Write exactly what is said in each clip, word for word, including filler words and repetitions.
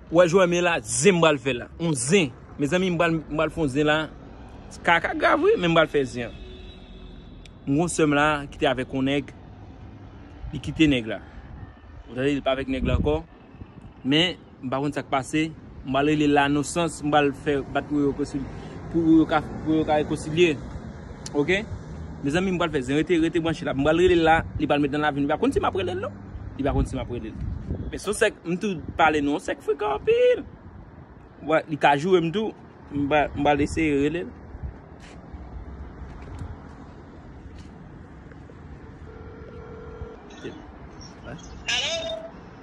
Ou wè jwè men la, zen m pral fè la. On zen. Mezanmi, m pral, m pral fè on zen la. Ka, ka grav wi, men m pral fè zen an. M gon sè m la ki te avèk on nèg. Li kite nèg la. Ou tande, li pa avèk nèg la ankò. Men, m pa konn sa k pase. M pral rele la nan sans, m pral fè bat pou yo konsil-, pou yo ka, pou yo ka rekonsilye. Oke? Mezanmi, m pral fè zen. Rete, rete branche la. M pral rele la, li pral met nan lavi m. Li pa konn si m ap rele l non. Li pa konn si m ap rele l. Men se on sèk, m tou pale nou, on sèk frekan anpil. Wè, li ka joure m tou. M pa, m pral eseye rele l.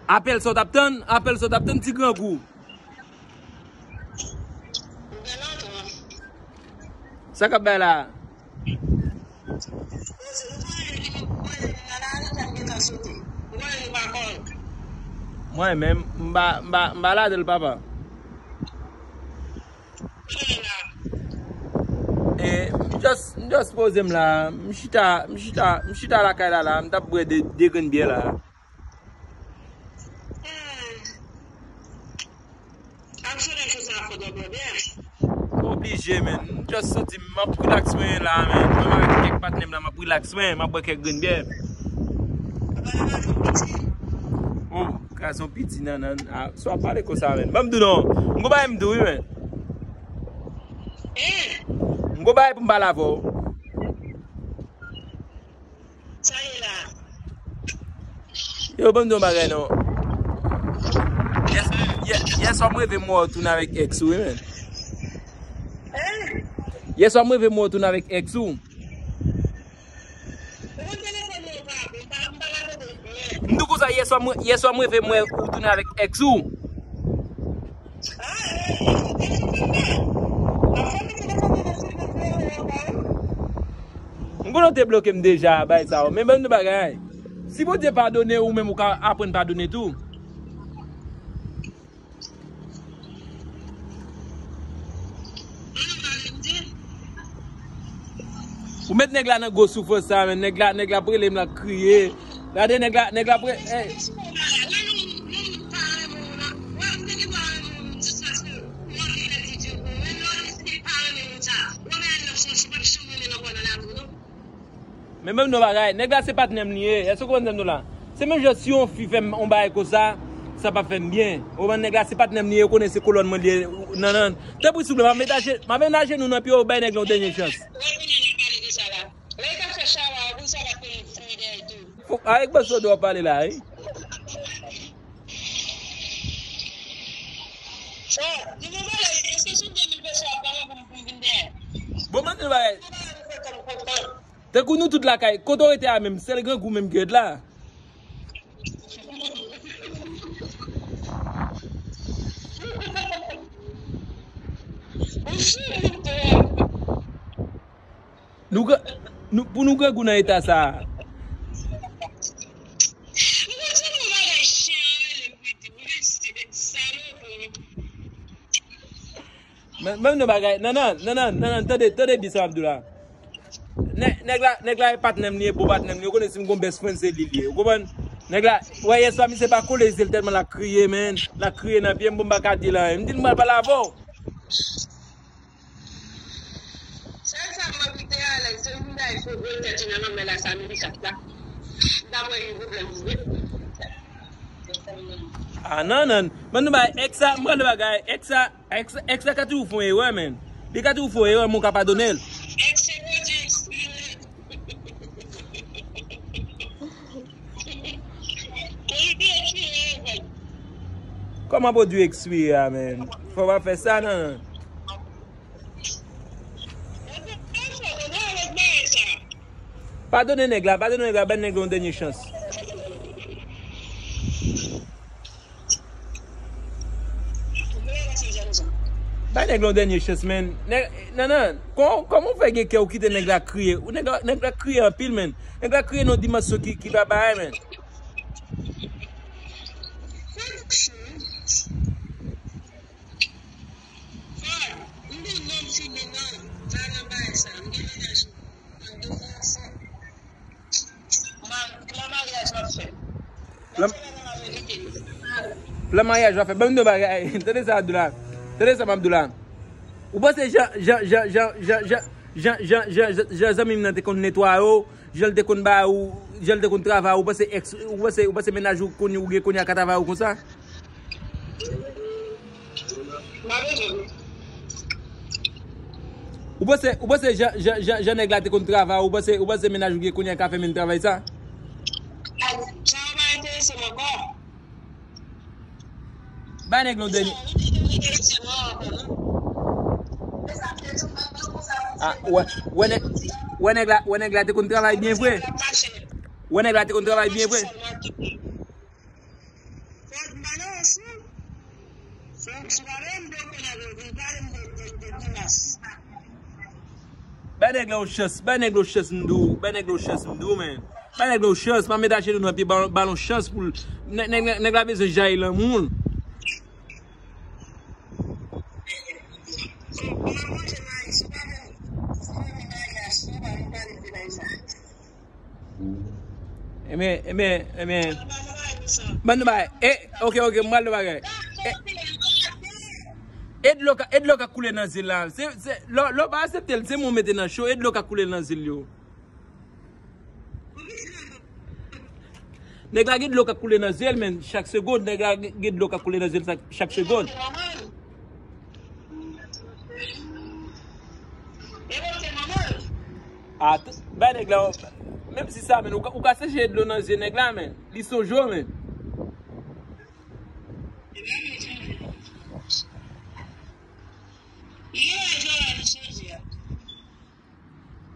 Apèl sa w t ap tann, apèl sa w t ap tann, ti grangou. Sa k ap bay la? Mwen menm, m pa, m pa, m pa ladan l, papa. E, m just, m just poze m la. M chita, m chita, m chita lakay la, la. M t ap bwè de, de grenn byè la. Ap jwenn jou sa a fout yon pwoblèm. Oblije, men. M just santi m ap relax mwen la, men. Mwen avèk kèk patnè m la, m ap relax mwen, m ap bwè kèk grenn byè. Oh, gazon piti nan, nan, ah, so ap pale konsa, men. Ban m di w non. M gon bagay m di w, wi, men. M gon bagay pou m pale avè w. Sa ye la? Yo, ban m di yon bagay non. Yè, yè, yèswa m reve m wè w tounen avèk ex ou, wi, men. Yèswa m reve m wè w tounen avèk ex ou. M di w konsa, yèswa m, yèswa m reve m wè w tounen avèk ex ou. M konnen w te bloke m deja, bagay sa yo. Men ban m yon bagay. Si Bondye padone, ou menm ou ka aprann padone tou. Ou met nèg la nan gwo soufrans sa, men nèg la, nèg la ap rele m, l ap kriye. Gade nèg la, nèg la ap re-, ey. Men menm non bagay, nèg la se patnè m li ye. Èske w konprann sa m di w la? Se menm jan si yon fi fè m yon bagay konsa, sa p ap fè m byen. Ou konprann, nèg la se patnè m li ye, ou konnen se kolòn mwen li ye. Nan, nan. Tanpri souple, m ap met aje-, m ap met ajenou nan pye w, bay nèg la yon dènye chans. Lè l t ap fè chawa a, pou sa pa t konn fouye dèyè l tou. Fou, avèk bòs Sodo w ap pale la, wi. Bon, nou pale, èske sou de mil peso ap ba mwen pou m, pou m vin dèyè? Bon, mwen di nou bagay. Tankou nou tout lakay, kote w rete a menm, sèl grangou menm ki ret la. Nou, nou, pou nou grangou nan eta sa a. Men, menm nou bagay, nan, nan, nan, nan, nan, nan, tande, tande byen sa m ap di w la. Nè-, nèg la, nèg la e patnè m li ye, bon patnè m li ye, ou konnen si m gon best friend se li l ye, ou konprann? Nèg la, wè yèswa misye pa kole zye l tèlman l ap kriye, men, l ap kriye nan pye m, bon m pa ka di l anyen. M di l m pral pale avè w. Sèl sa m ap kite alèz, se moun bay fo gwo tèt nan lanmè la, sa milikat la. M ta pran yon pwoblèm pou li. Ah, nan, nan. Ban nou bay ex sa, m pral bagay, ex sa, ex, ex sa ka toujou fè yon erè, men. Li ka toujou fè yon erè, men w ka padone l. Ex se pwodui ekspire. Pwodui ekspire, men. Kòman pwodui ekspire a, men? Fò w pa fè sa, nan, nan. Padone nèg la, padone nèg la, bay nèg la yon dènye chans. Bay nèg la yon dènye chans, men. Nèg, nan, nan, kò-, kòman w fè gen kè ou kite nèg la kriye? Ou nèg la, nèg la kriye anpil, men. Nèg la kriye nan yon dimansyon ki, ki pa parèy, men. Lan-, Plan maryaj w ap fè. Ban m di w bagay. Tande sa m ap di w la. Tande sa m ap di w la. Ou panse jan, jan, jan, jan, jan, jan, jan, jan, jan, jan zanmi m nan te konn netwaye w, jan l te konn ba ou, jan l te konn travay ou, ou panse ex, ou panse, ou panse mennaj ou kounye, ou gen kounye a ka travay ou konsa? Ou panse, ou panse jan, jan, jan, jan nèg la te konn travay ou, ou panse, ou panse mennaj ou gen kounye a ka fè menm travay sa? Sa pa enterese m ankò. Ba nèg la yon dènye. Ah, wè, wè nèg, wè nèg la, wè nèg la te konn travay byen vre. Wè nèg la te konn travay byen vre. Bay nèg la yon chans, bay nèg la yon chans m di w, bay nèg la yon chans m di w, men. Bay nèg la yon chans, pa met ajenou nan pye, ba l yon chans pou l. Nèg, nèg, nèg la bezwen jayi lanmou l. Ebyen, ebyen, ebyen. Ban nou bagay. E, ok, ok, m pral nou bagay. E, e dlo ka, e dlo ka koule nan zye l la. Se, se, lè, lè w pa aksepte l, se mwen w mete nan cho, e dlo ka koule nan zye l yo. Nèg la gen dlo k ap koule nan zye l, men chak segonn, nèg la gen dlo k ap koule nan zye l chak, chak segonn. Ah, bay nèg la, menm si sa, men ou ka, ou ka seche dlo nan zye nèg la, men li sonje w, men.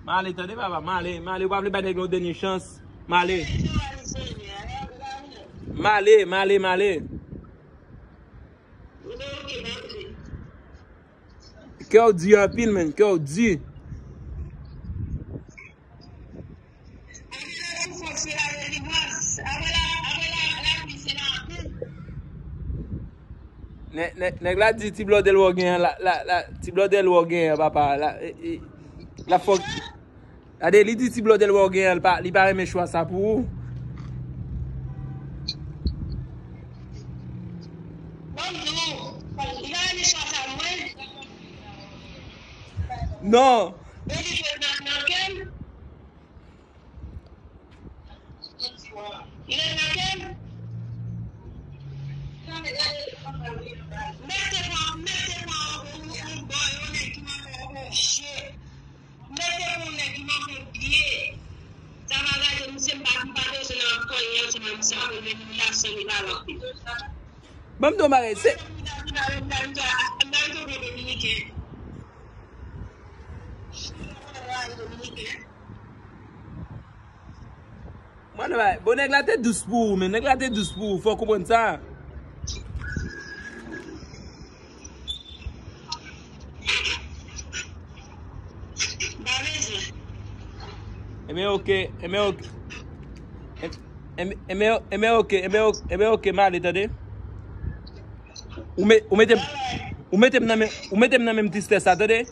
M ale, tande, papa, m ale, m ale, ou pa vle bay nèg la yon dènye chans, m ale. M ale, m ale, m ale. Kè w di anpil, menn, kè w di. Nè, nè, nèg la di ti blòdè l wè w genyen an, la, la, la, ti blòdè l wè w genyen an, papa, la, e, e, la fòk, gade, li di ti blòdè l wè w genyen an, li pa, li pa renmen chwa sa pou ou. Non. Ban m di w bagay, se. Mwen, bon, nèg la te dous pou ou, men nèg la te dous pou ou, fò w konprann sa. Ebyen, oke, ebyen, oke. Ebyen, ebyen, oke, ebyen, oke, ebyen, oke, m ale, tande. Ou me-, ou mete m, ou mete m nan men, ou mete m nan menm tristès la, tande.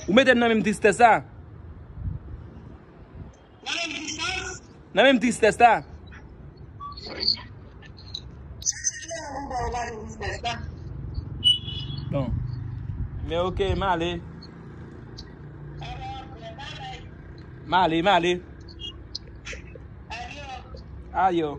Ou mete m nan menm tristès la. Nan menm tristès la. Bon. Men oke, m ale. M ale, m ale. Ayo.